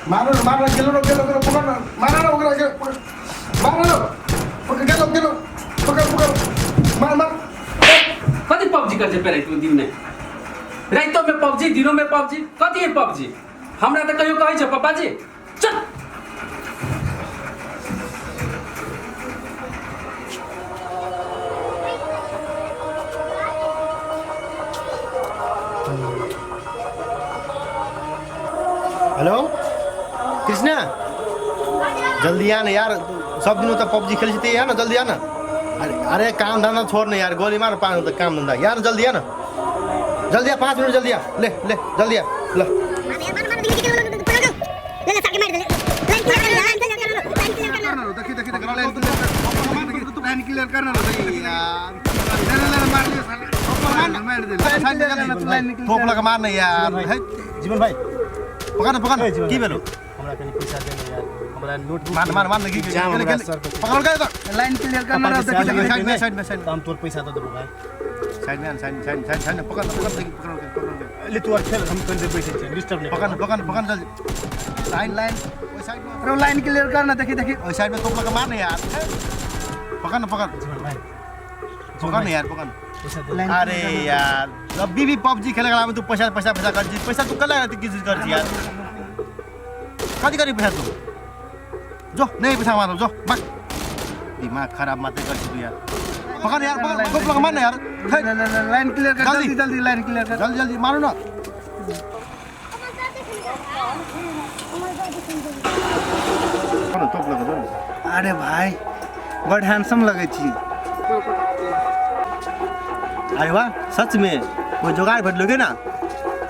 मारो न, मारो न, गेलो न, गेलो गेलो पकड़ न, मारो न ओकरा के पकड़, मारो न, पकड़ गेलो गेलो पकड़ पकड़ मार मार। कथी पबजी कर छै रातिमे दिनमे? रातिमे पबजी, दिनोमे पबजी, कथी है पबजी? हमरा तऽ कहियो कहै छै पप्पाजी चल। हेलो कृष्णा, जल्दी आ ना यार, सब दिन तो पबजी खेल छी आ ना, जल्दी आ ना। अरे अरे काम धंधा छोड़ ना यार, गोली मार पाँच मिनट काम धंधा यार, जल्दी आ ना, जल्दी आ, 5 मिनट जल्दी आ, ले ले जल्दी आ ल। देखी देखी देखी लाइन लाइन क्लियर करना देखी यार, ले ले ले मार लियो साला, मार दे लाइन थोप लगा मार ना यार। जीवन भाई पकड़ न, पकड़ न, की भेलो? हमरा कनी पैसा दे ने यार, हमरा नोटबुक मार मार मार लगी एग्जाम गेले हमरा गेले सर पे। पकड़ के इधर लाइन क्लियर करना पापा के देखी सैलरी देखी साइड में साइड में साइड तो हम तोर पैसा दे देबो भाई। साइड में साइड में साइड साइड साइड में पकड़ पकड़ देखी पकड़ के पकड़ के ले तू और खेल, हम कनी देर बैठे छियै, डिस्टर्ब नहीं पकड़ पकड़ पकड़ जल्दी लाइन लाइन ओइ साइड में रो लाइन क्लियर करना देखी देखी ओइ साइड में तोप लगा मार ना यार, पकड़ न पकड़ जीवन भाई पकड़ न यार पकड़ पैसा दे। अरे यार अभी भी पबजी खेले में तू पैसा पैसा पैसा कर छी, पैसा तू कला की चीज कर छी यार, कति कति पैसा तू जो नहीं पैसा मारो जो बस दिमाग खराब मात्रै कर छी तू यार, पकड़ यार पकड़ तोप लगा मार ना यार, लाइन क्लियर कर जल्दी। जल्दी जल्दी लाइन क्लियर कर जल्दी जल्दी मारो ना। तोप लगा दो। अरे भाई बड़ हैंडसम लगे छी। अरे वाह सच में वो जुगाड़ भेटलो के ना?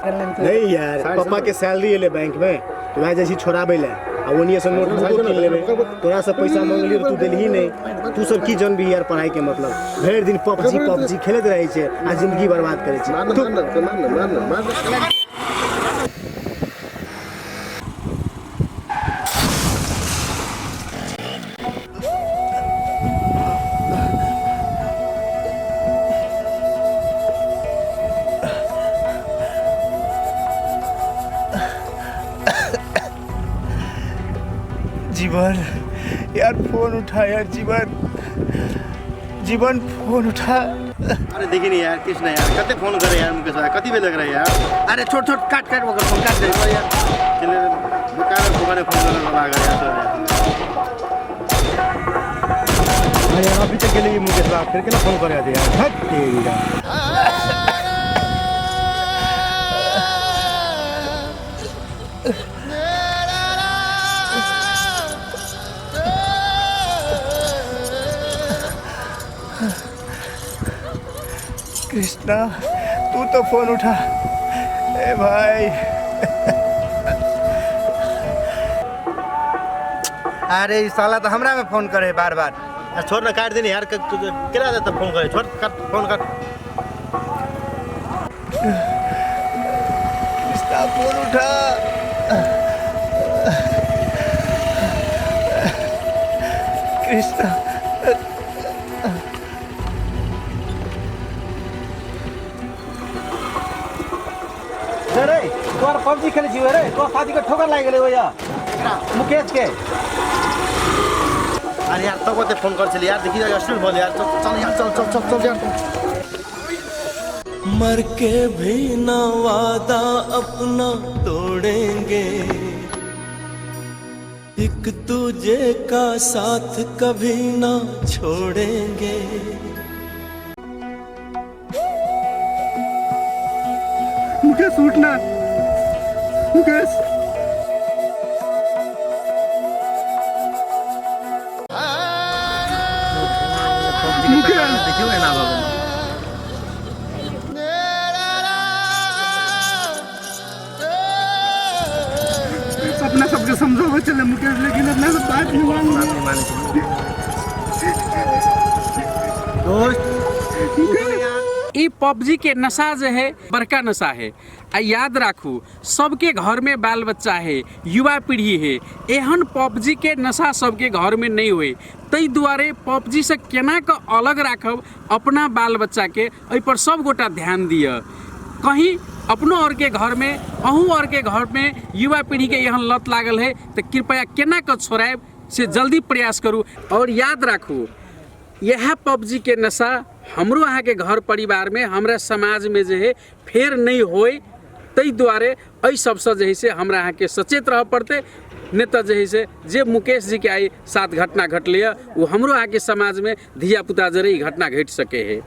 नहीं यार, पापा के सैलरी एले बैंक में तो वह जैसी छोड़ाबे ले आ ओनिए से नोटबुक किन लेबे, तोरा से पैसा मंगली तू देलही नहीं, तू सब की जानबी यार पढ़ाई के मतलब, भरि दिन पबजी पबजी खेलैत रहै छै आ जिंदगी बर्बाद करै छै। जीवन यार फोन उठा यार, जीवन जीवन फोन उठा। अरे देखी नहीं यार कृष्ण यार कते फोन करे यार मुकेश भाई, कति बेर लग रहा है यार। अरे छोट छोट काट काट ओकर फोन काट दे यार चले दुकान दुकान फोन करे लागल यार सर। अरे यार अभी तक गेले मुकेश भाई, फिर केना फोन करे यार, हट तेरी यार। कृष्णा तू तो फोन उठा ए भाई। अरे ई साला तो हमरा में फोन करे बार बार। छोड़ ना काट देने यार, केना जाता फोन करे, छोड़ काट फोन काट। कृष्णा फोन उठा। कृष्णा रे तोहर पबजी खेलै छी रे, तोहर साथी के ठोकर लागि गेलै ओया मुकेश के। अरे यार तब कते फोन कर छली यार, देखी एक्सीडेंट भल यार, चल चल यार चल चल चल चल यार। मर के भी ना वादा अपना तोड़ेंगे, एक दूजे का साथ कभी ना छोड़ेंगे। मुकेश उठना, मुकेश। देखियो एना भऽ गेल। अपना सबके समझावे चले मुकेश, लेकिन अपना सब बात नहीं मान। दोस्त ई पबजी के नशा जे है बड़का नशा है। आ याद राखू सबके घर में बाल बच्चा है, युवा पीढ़ी है, एहन पबजी के नशा सबके घर में नहीं होए, ताहि दुआरे पबजी से केना के अलग राखब अपना बाल बच्चा के, एहि पर सब गोटा ध्यान दिअ। कहीं अपनो आओरके घरमे, अहूँ आओरके घरमे युवा पीढ़ीके एहन लत लागल है तऽ कृपया केना कऽ छोड़ायब से जल्दी प्रयास करू। आओर याद राखू, इएह पबजीके नशा हमरो अहाँके घर परिवारमे, हमरा समाजमे जे है फेर नहि होय, ताहि दुआरे एहि सबसँ जे है से हमरा अहाँके सचेत रहऽ पड़तै। नहि तऽ जे है से जे मुकेश जीके आइ साथ घटना घटलै ओ हमरो अहाँके समाजमे धियापुता जरे ई घटना घटि सकै है।